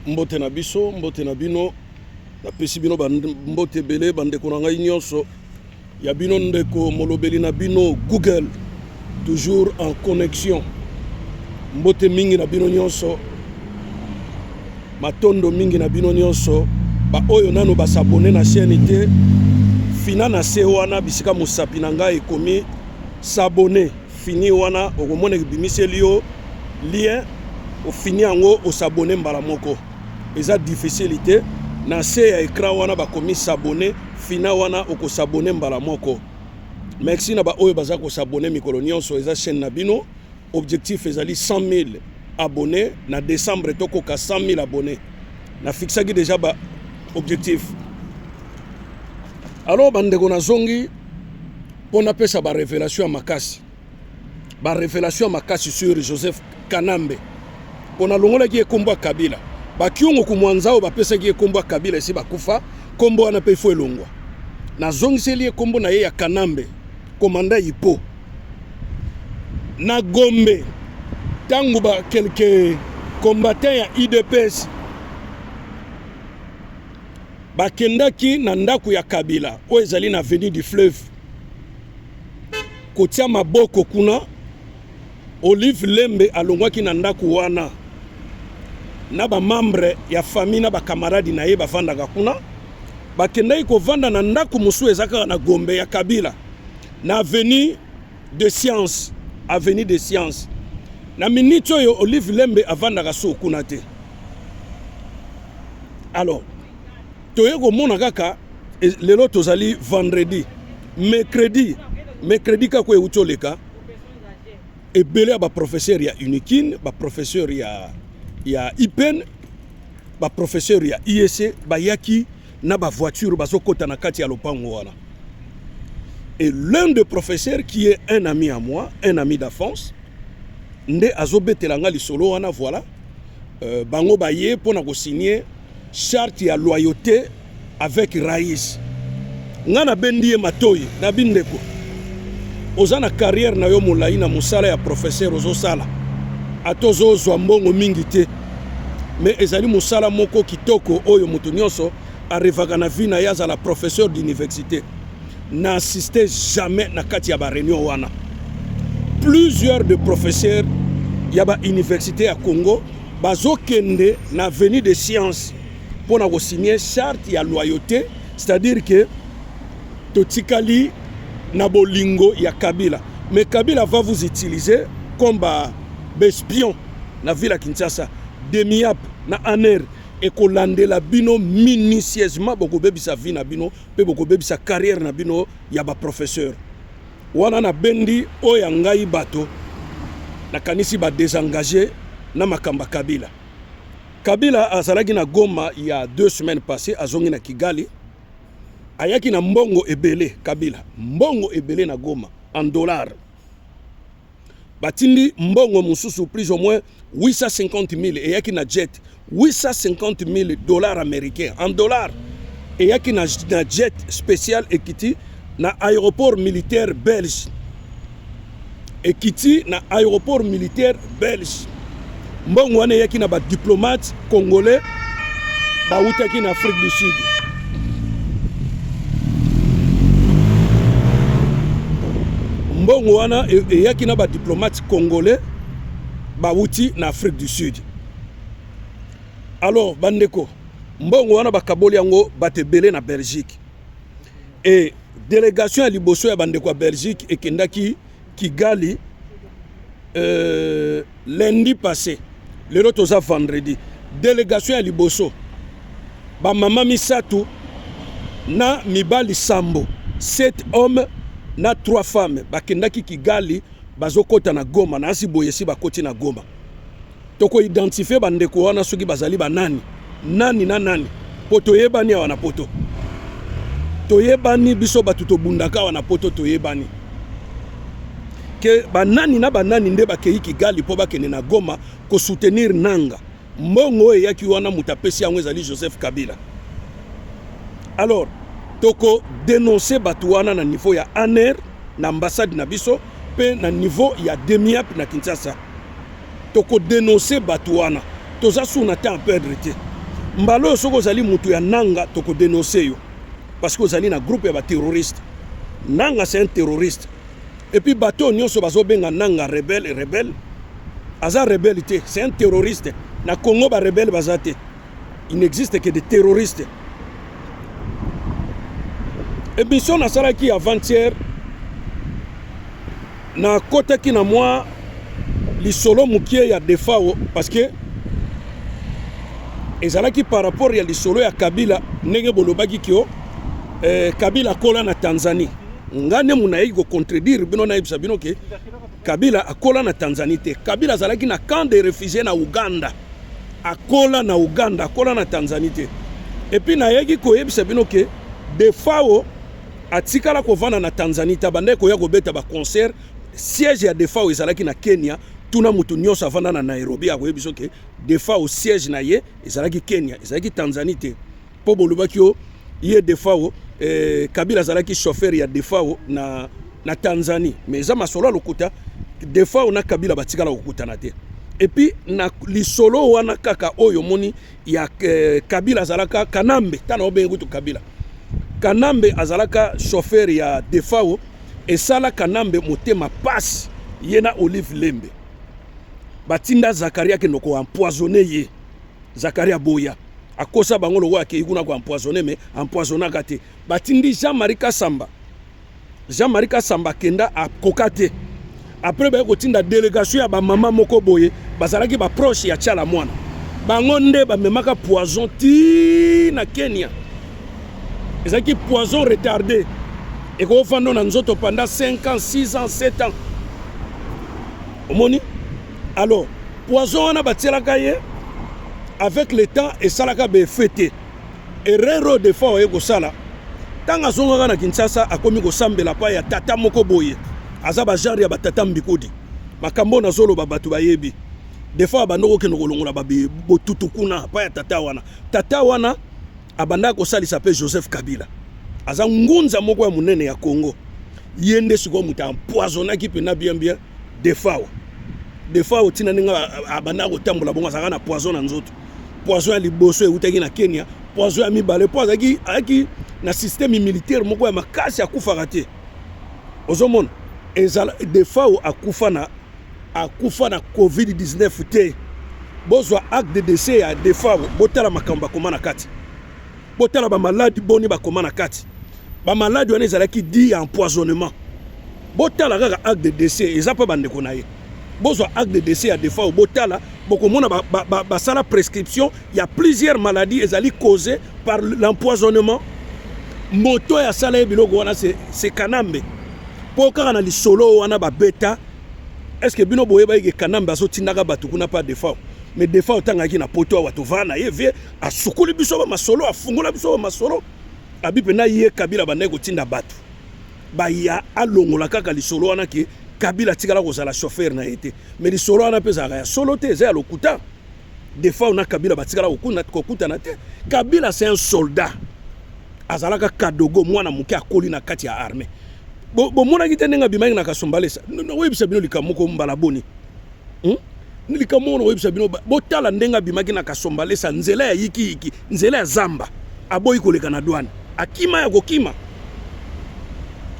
Mbote na biso, mbote na bino. Napesi bino ba mbote ebele bandeko na ngai nyonso ya bino ndeko molobeli na bino Google toujours en connexion. Mbote mingi na bino nyonso, matondo mingi na bino nyonso baoyo nano basabone na chaîne te, fina na se wana bisika mosapi na ngai ekomi s'abonner fini wana okomona ebimiseli yo lien ofini yango osabone mbala moko eza difficile te na se ya ecran wana bakomi s'abonner fina wana okosabone mbala moko merci na baoyo baza kosabone mikolo nyonso eza chaîne na bino objectif ezali 100 000 abonnés na décembre tokoka 100 000 abonnés na fixaki déjà ba objectif alors bandeko nazongi mpo napesa ba révélation ya makasi ba révélation ya makasi sur Joseph Kanambe mpo nalongolaki ye nkombo ya Kabila bakiungu kumwanza oyo bapesaki ye nkombo ya Kabila esi bakufa nkombo wana mpe ifo elongwa nazongiseli ye nkombo na ye ya Kanambe komanda Ipo na Gombe ntango ba quelques combattants ya UDPS Bakendaki na ndako ya Kabila oyo ezali na avenue du Fleuve kotia maboko kuna. Olive Lembe alongwaki na ndako wana na ba membre ya famille na ba camarade na ye bavandaka kuna. Bakendaki kovanda na ndako mosusu eza kaka na Gombe ya Kabila na avenue de science, avenue de science. Na minute oyo Olive Lembe avandaka so kuna te. Alors toye komona kaka lelo tozali vendredi, mercredi, mercredi kaka oyo euti oleka, ebele ya baprofesseur ya Unikin, baprofesseur ya IPN, baprofesseur ya IEC bayaki na bavoiture bazokota na kati ya lopango wana. Et l'un des professeurs qui est un ami à moi, un ami d'enfance, nde azobetela nga lisolo wana voilà. Bango baye mpo na kosigne charte ya loyauté avec Raïs. Nga nabendi ye matoyi na bindeko, oza na carrière na yo molai na mosala ya professeur ozosala, ata ozozwa mbongo mingi te, mais ezali mosala moko kitoko oyo moto nyonso arevaka na vie na ye azala professeur d'université. Na assiste jamais na kati ya ba réunion wana. Plusieurs de professeurs ya ba université ya Congo bazokende na avenue de science mpo na kosigne charte ya loyauté, c'est-à-dire que totikali na bolingo ya Kabila. Mais Kabila va vous utiliser comme ba espion na ville ya Kinshasa, Demiap na ANR ekolandela bino minutieusement, bokobebisa vie na bino mpe bokobebisa carrière na bino ya ba professeur wana. Nabendi oyo ya ngai bato nakanisi ba désengage na makambo ya Kabila. Kabila azalaki na Goma ya 2 semaines passées, azongi na Kigali, ayaki na mbongo ebele. Kabila mbongo ebele na Goma en dollar, batindi mbongo mosusu plus ou moins 850 000 eyaki na jet, 850 000 dollars américains en dollars eyaki na jet spécial, ekiti na aéroport militaire belge, ekiti na aéroport militaire belge. Mbongo wana eyaki na badiplomate congolais bawutaki na Afrique du Sud. Mbongo wana eyaki na badiplomate congolais bawuti na Afrique du Sud. Alors bandeko, mbongo wana bakaboli yango bato ebele na Belgique. E délégation ya liboso ya bandeko ya Belgique ekendaki Kigali lundi passé, lelo toza vendredi. Délégation ya liboso, bamama misato na mibali sambo, 7 hommes na 3 femmes, bakendaki Kigali, bazokɔta na Goma. Nasi boye esi bakoti na Goma. Tokoidentifie bandeko wana soki bazali banani nani na nani, mpo toyebani awa na poto, toyebani biso bato tobundaka awa na poto, toyebani ke banani na banani nde bakei Kigali mpo bakende na Goma kosoutenir Nanga. Mbongo oyo eyaki wana, moto apesi yango ezali Joseph Kabila. Alors tokodénonce bato wana na niveau ya ANR na ambassade na biso mpe na niveau ya DEMIAP na Kinshasa. Tokodénonce bato wana, toza sur na temps à perdre te. Mbala oyo soki ozali mutu ya Nanga, tokodenonse yo parce que ozali na groupe ya baterroriste. Nanga, c'est un terroriste. Et puis bato oyo nyonso bazobenga Nanga rebelle, rebelle, aza rebelle te, c'est un terroriste. Na Congo barebelle baza te, il n'existe que des terroristes. Émission nasalaki avant-hier, nakotaki na mwa lisolo mokie ya Defao, parce que ezalaki par rapport ya lisolo ya Kabila, ndenge bolobaki kio Kabila akola na Tanzanie. Nga nde mu nayeki kocontredire bino, nayebisa bino ke Kabila akola na Tanzanie te. Kabila azalaki na camp de réfugié na Uganda, akola na Uganda, akola na Tanzanie te. Et puis nayeki koyebisa bino ke Defao atikala kovanda na Tanzanie te, abandaki koya kobeta baconcert. Siège ya Defao ezalaki na Kenya. Tuna motu nyonso avanda na Nairobi, akoyebi biso ke Defao, siège na ye ezalaki Kenya, ezalaki Tanzanie te. Mpo bolobaki yo ye Defao, Kabila azalaki chauffeur ya Defao na Tanzanie, mais eza masolo ya lokuta. Defao na Kabila batikala kokutana te. Et puis na lisolo wana kaka oyo omoni ya Kabila azalaka, Kanambe, tana obenge kutu Kabila, Kanambe azalaka chauffeur ya Defao. Esala Kanambe motema pasi. Ye na Olive Lembe batinda Zakari akende koempoisonner ye. Zakari aboya, akosa bango lokola akei kuna koempoisonner, mais empoisonnaka te. Batindi Jean-Marie Kasamba. Jean-Marie Kasamba akenda, akoka te. Après baye kotinda délégation ya bamama moko boye, bazalaki baproche ya Tiala Mwana. Bango nde bamemaka poison ti na Kenya. Ezalaki poison retardé, ekofanda na nzoto pendant 5 ans, 6 ans, 7 ans. Omoni, alors poison wana batielaka ye, avec le temps esalaka baeffet te. Erreur oyo des fois oye kosala, ntango azongaka na Kinshasa, akomi kosambela pa ya tata moko boye, aza bagenre ya batata mbikudi. Makambo oyo nazoloba, bato bayebi. Des fois abanda kokende kolongola botutu kuna pa ya tata wana. Tata wana abandaka kosalisa mpe Joseph Kabila, aza ngunza moko ya monene ya Congo. Ye nde sikoyo moto empoisonnaki mpena bien bien Defao. Defao ntina ndenge abandaka kotambola bongo, azalaka na poison na nzoto. Poison ya liboso eutaki na Kenya, poison ya mibale mpo azalaki na système militaire moko ya makasi, akufaka te. Ozomona, ezala Defao akufa na COVID-19 te. Bozwa acte de décès ya Defao, botala makambo bakoma na kati, botala bamaladi boni bakoma na kati. Bamaladi wana ezalaki dû ya empoisonnement. Botala kaka acte de décès, eza mpe bandeko na ye. Bozwa acte de décès ya Defao, botala, bokomona basala ba prescription ya plusieurs maladies ezali causées par l'empoisonnement. Moto oyo asala ye biloko wana, c'est Kanambe. Mpo kaka na lisolo wana babeta, est ce que bino boyebaki ke Kanambe azotindaka bato kuna pa Defao? Mais Defao otangaki na Poto awa, tovanda na ye, vie asukuli biso bamasolo, afungola biso bamasolo, abi mpena ye Kabila bandaki kotinda bato baya alongola kaka lisolo wana ke Kabila atikala kozala chauffeur na ye te. Mais lisolo wana mpe ezalaka ya solo te, eza ya lokuta. Defao na Kabila batikala kokutana te. Kabila, c'est un soldat, azalaka kadogo, mwana moke akoli na kati ya armée. Bomonaki te ndenge abimaki na Kasumbalesa? Oyebisa bino likambo moko mbala boni, Likambo moko nakoyebisa bino, botala ndenge abimaki na Kasumbalesa, nzela ya yikiyiki, nzela ya zamba, aboyi koleka na douane, akima ya kokima,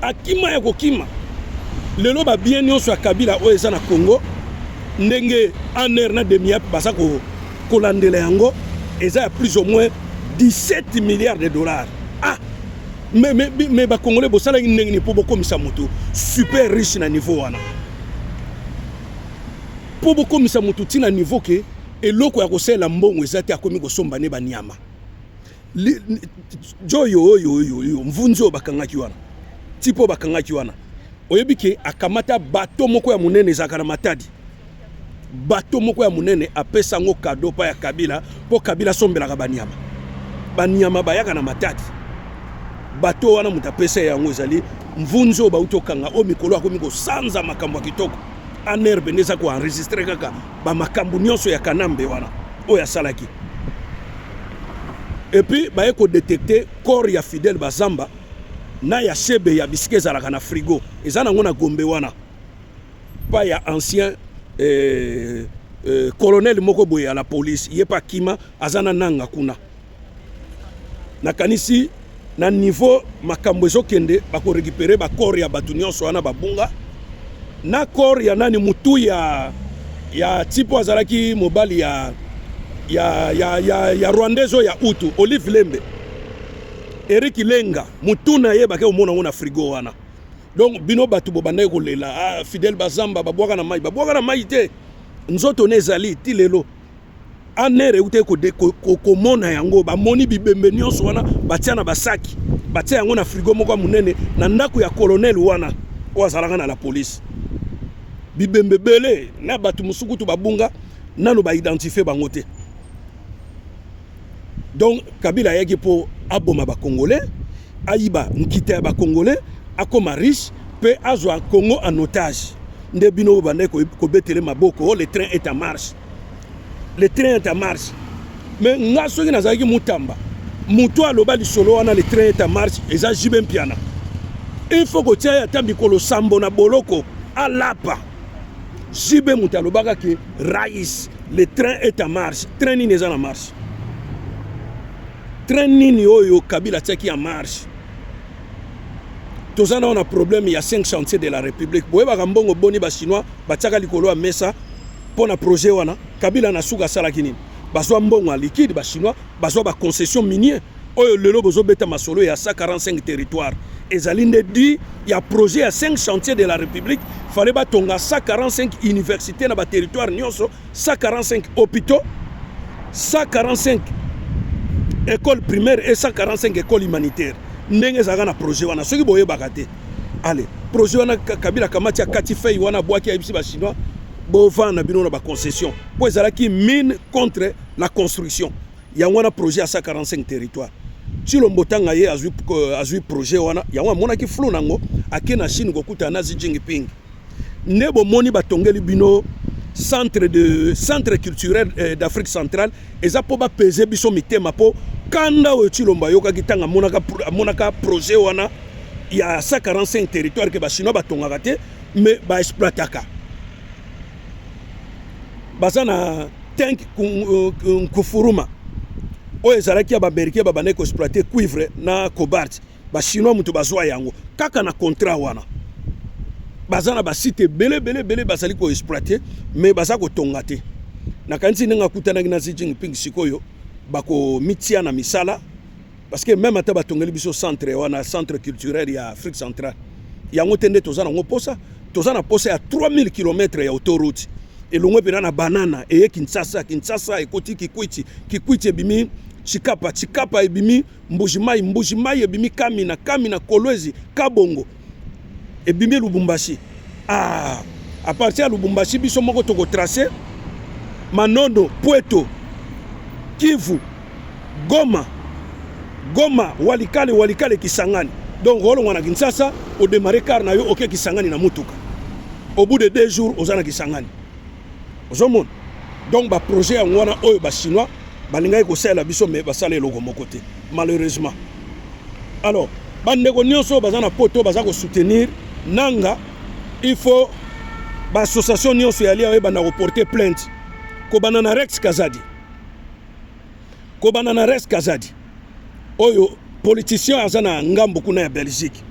akima ya kokima. Lelo babiens nyonso ya Kabila oyo eza na Congo, ndenge ANR na DEMIAP baza kolandela yango, eza ya plus ou moins 17 milliards de dollars. Ah, mais bacongolais, bosalaki ndenge nini mpo bokomisa moto super riche na niveau wana, mpo bokomisa moto ntina niveau ke eloko ya kosalela mbongo eza te, akomi kosomba ne banyama? Joyo oyo oyo oyo mvunzi oyo bakangaki wana, ti mpo bakangaki wana, oyebi ke akamata bato moko ya monene ezalaka na Matadi, bato moko ya monene, apesa yango cadeau pa ya Kabila, mpo Kabila asombelaka banyama. Banyama bayaka na Matadi, bato wana moto apesa yango ezali mvunzi oyo bauti okanga oyo. Mikolo akomi kosanza makambo ya kitoko. ANR nde eza koenregistrer kaka bamakambo nyonso ya Kanambe wana oyo asalaki. Et puis baye kodétecter corps ya Fidèle Bazamba na ya Sebe ya bisika ezalaka na frigo, eza nango na Gombe wana, pa ya ancien Colonel moko boye ya la police, ye mpe akima, aza na Nanga kuna. Nakanisi na niveau makambo ezokende, bakorécupérer bacorps ya bato nyonso wana babunga, na corps ya nani, mutu ya tipo azalaki mobali ya Rwandaise oyo ya Hutu, Olive Lembe, Eric Lenga, mutu na ye bake komona yango na frigo wana. Donc bino bato bobandaki kolela: "Ah, Fidèle Bazamba babwaka na mai." Babwaka na mai te, nzoto ne ezali ti lelo. ANR euti komona yango, bamoni bibembe nyonso wana, batia na basaki, batia yango na frigo moko ya monene na ndako ya colonel wana oyo azalaka na la police. Bibembe ebele na bato mosusu kutu babunga, nano baidentifier bango te. Donc Kabila ayaki mpo aboma Bacongolais, ayiba nkita ya Bacongolais, akoma riche mpe azwa Congo en otage. Nde bino bobandaki kobetele maboko: "Oh, le train est en marche, le train est en marche." Mais nga soki nazalaki Mutamba, moto aloba lisolo wana, "Le train est en marche", eza JB Mpiana. Il faut kotia ye ata mikolo 7 na boloko, alapa. JB moto alobaka ke: "Rais, le train est en marche." Train nini eza na marche? Train nini oyo Kabila atiaki en marche? Toza nao na problème ya 5 Chantier de la République. Boyebaka mbongo boni Bachinois batiaka likolo ya mesa mpo na projet wana? Kabila na suka asalaki nini? Bazwa mbongo ya liquide, Bachinois bazwa baconcession minier oyo lelo bozobeta masolo ya 145 territoire. Ezali nde di ya projet ya 5 Chantier de la République. Fallait batonga 145 université na baterritoire nyonso, 145 hôpitaux, 145 école primaire et 145 école humanitaire, ndenge ezalaka na projet wana. Soki boyebaka te, ale projet wana, Kabila kamati, akati feuille wana, abwaki, ayebisi Bachinois: "Bovanda bino na baconcession", mpo ezalaki mine contre la construction. Yango wana projet ya 145 territoire. Tshilombo, ntanga ye azwi projet wana, yango amonaki flou nango, ake na Chine kokutana na Xi Jinping. Nde bomoni batongeli bino centre culturel d'Afrique centrale. Eza mpo bapese biso mitema, mpo kanda oyo Tshilombo ayokaki ntango amonaka projet wana ya 145 territoire, ke Bachinois batongaka te mais baexploitaka. Baza na Tenke Nkufuruma oyo ezalaki ya Baaméricain, babandaki koexploiter cuivre na cobalt. Bachinois moto bazwa yango kaka na contrat wana. Baza na basite ebele ebele ebele bazali koexploiter mais baza kotonga te. Nakanisi ndenge akutanaki na Xi Jinping, sikoyo bakomitia na misala, parce que même ata batongeli biso centre wana, centre culturel ya Afrique centrale, yango te nde toza nango posa. Toza na posa ya 3000 km ya autoroute elongwe mpena na Banana, eye Kinshasa, Kinshasa ekoti Kikwiti, Kikwiti ebimi Tshikapa, Tshikapa ebimi Mbujimai, Mbujimai ebimi Kamina, Kamina, Kolwezi, Kabongo, ebimi Lubumbashi. Ah, à partir ya Lubumbashi, biso moko tokotracer Manono, Pweto, Kivu, Goma, Goma, Walikale, Walikale, Kisangani. Donc olongwa na Kinshasa, odémarrer car na yo, oke Kisangani na mutuka, au bout de 2 jours oza na Kisangani. Ozomona? Donc baprojet yango wana oyo Bachinois balingaki kosalela biso, mais basala eloko moko te, malheureusement. Alors bandeko nyonso oyo baza na Poto, baza kosoutenir Nanga, il faut baassociation nyonso yali ayo ebanda koporter plainte, kobanda na Rex Kazadi, kobanda na Rex Kazadi oyo politicien aza na ngambo kuna ya Belgique,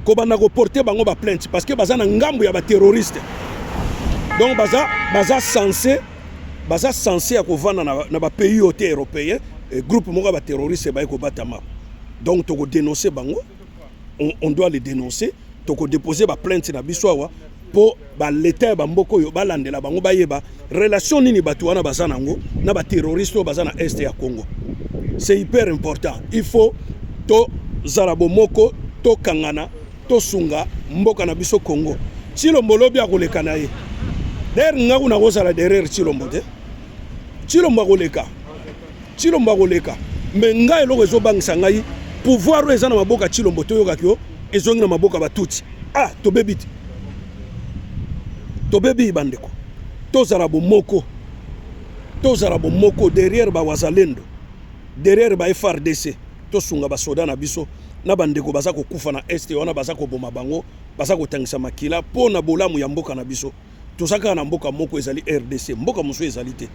kobanda koporter bango baplainte, parce que baza na ngambo ya baterroriste. Donc baza censé ya kovanda na bapays oyo te européen. Groupe moko ya baterroriste baye kobatama. Donc tokodénonce bango, on doit les dénoncer. Tokodépose baplainte na biso awa mpo baleta ya bamboka oyo balandela bango, bayeba relation nini bato wana baza nango na baterroriste oyo baza na est ya Congo. C'est hyper important. Il faut tozala bomoko, tokangana, tosunga mboka na biso Congo. Tshilombo lobi akoleka na ye. D'ailleurs nga kuna kozala derrière Tshilombo te. Tshilombo akoleka, Tshilombo akoleka, mais ngai eloko ezobangisa ngai, pouvoir oyo eza na maboko ya Tshilombo, toyokaki yo ezongi na maboko ya Batuti. Ah, tobebi te, tobebi. Bandeko, tozala bomoko, tozala bomoko derrière bawazalendo, derrière ba FARDC. Tosunga basoda na biso na bandeko baza kokufa na est wana, baza koboma bango, baza kotangisa makila mpo na bolamu ya mboka na biso. Toza kaka na mboka moko, ezali RDC, mboka mosusu ezali te.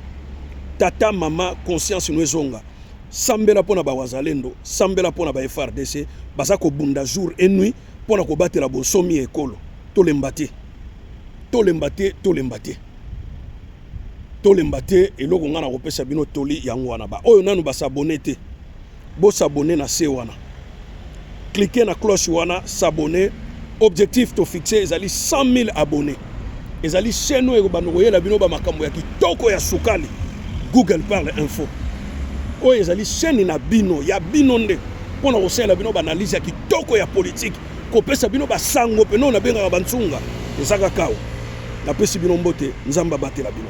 Tata, mama, conscience no ezonga. Sambela mpo na bawazalendo, sambela mpo na ba FARDC, baza kobunda jour et nuit mpo na kobatela bonsomi ya ekolo. Tolemba te, tolemba te, tolemba te, tolemba te. Eloko ngai nakopesa bino toli yango wana. Ba oyo nanu bas'abonner te, bos'abonner na se wana, cliquez na cloche wana, s'abonner. Objectif tofixer ezali 100 000 abonnés. Ezali chaîne oyo ekobanda koyela bino bamakambo ya kitoko ya sukali. Google Parle Info, oyo ezali chaîne na bino, ya bino nde, mpona kosalela bino baanalyse ya kitoko ya politike, kopesa bino basango pene oyo nabengaka bantsunga. Eza kaka awa. Napesi bino mbote, Nzambe abatela bino.